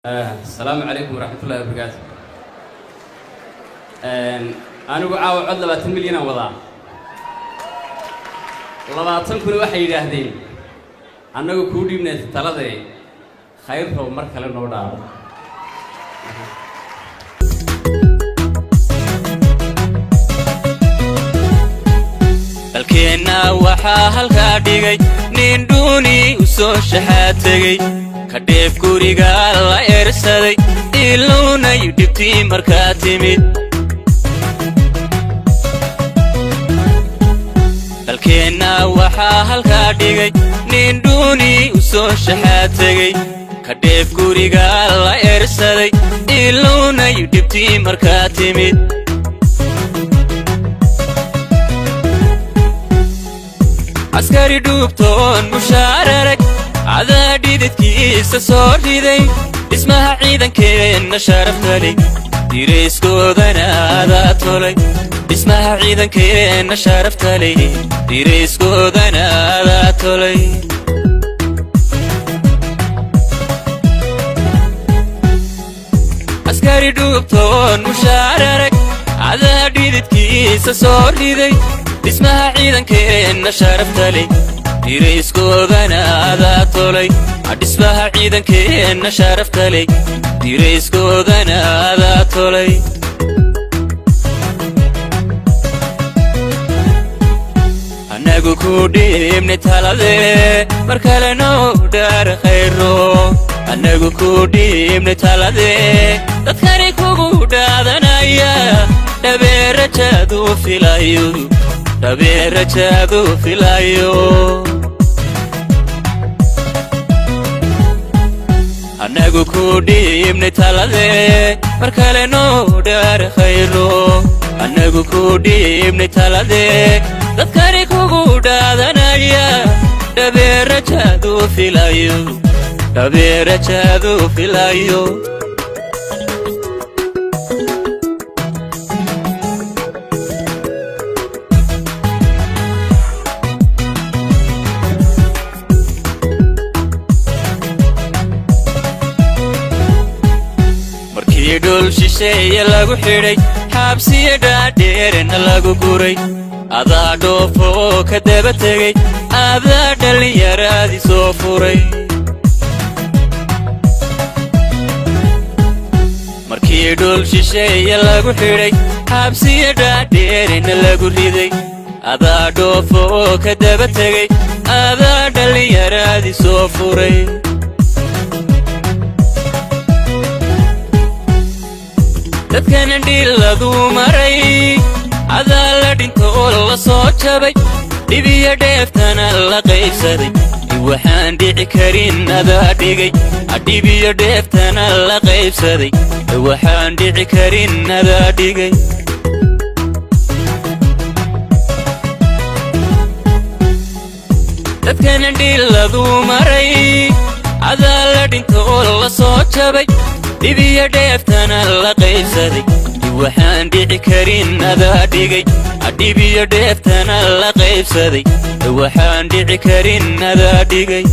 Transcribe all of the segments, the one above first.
Asalaamu calaykum waraxmatullahi wabarakaatu. Anigu caawa cod 20 milyanaan wadaa. 20 kuna waxay yidhaahdeen, annagu kuu dhiibnay taladee, Khayrrow, mar kale noo dhaaro. Dalkeenna waxaa halkaa dhigay nin dhuuni u soo shaxaa tegey, ka dheef guriga la eersaday, ilownay dhibtii markaa timid. Dalkeenna waxaa halkaa dhigay nin dhuuni u soo shaxaa tegey, ka dheef guriga la eersaday, ilownay dhibtii markaa timid. Askari dhuubtoon mushaararag cadaa dhididkiisa soo riday, dhismaha ciidankeenna sharaftaley, dirayskoodana adaa tolay. Dhismaha ciidankeenna sharaftaley, dirayskoodana adaa tolay. Askari dhuubtoon mushaararag cadaa dhididkiisa soo riday, dhismaha ciidankeenna sharaftaley, dirayskoodana adaa tolay. Dhismaha ciidankeenna sharaftaley, dirayskoodana adaa tolay. Annagu ku dhiibnay taladee, mar kale noo dhaar, Khayro. Annagu ku dhiibnay taladee, dadkani kugu dhaadanaya, dhabeerajaadu filayo, dhabeerajaadu filayo. Annagu ku dhiibnay taladee, mar kale noo dhaar, Khayro. Annagu ku dhiibnay taladee, dadkani kugu dhaadanaya, dhabeerajaadu filayo, dhabeerajaadu filayo. Markii dhul shisheeye lagu xidhay, xaabsiyo dhaadheerna lagu guray, adaa dhoofoo ka daba tegey, adaa dhallinyaraadii soo furay. Markii dhul shisheeye lagu xidhay, xaabsiyo dhaadheerna lagu riday, adaa dhoofoo ka daba tegey, adaa dhallinyaraadii soo furay. Dadkana dhilladuu maray, adaa la dhintoo la soo jabay, dhibiyo dheeftana la qaybsaday. Waxaan dhici karin adaa dhigay. Dhibiyo dheeftana la qaybsaday, waxaan dhici karin adaa dhigay. Dadkana dhilladuu maray, adaa la dhintoo la soo jabay, dhibiyo dheeftana la qaybsaday. Waxaan dhici karin adaa dhigay. Dhibiyo dheeftana la qaybsaday, waxaan dhici karin adaa dhigay.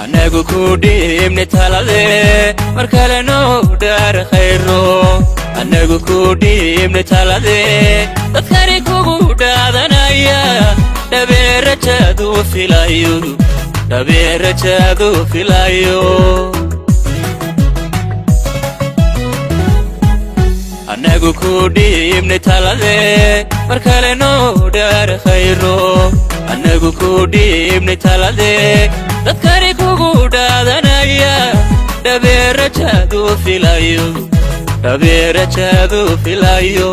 Annagu ku dhiibnay taladee, mar kale noo dhaar, Khayro. Annagu ku dhiibnay taladee, dadkani kugu dhaadanaya, dhabeerajaadu filayo, dhabeerajaadu filayo. Annagu ku dhiibnay taladee, mar kale noo dhaar, Khayro. Annagu ku dhiibnay taladee, dadkani kugu dhaadanaya, dhabeerajaadu filayo, dhabeerajaadu filayo.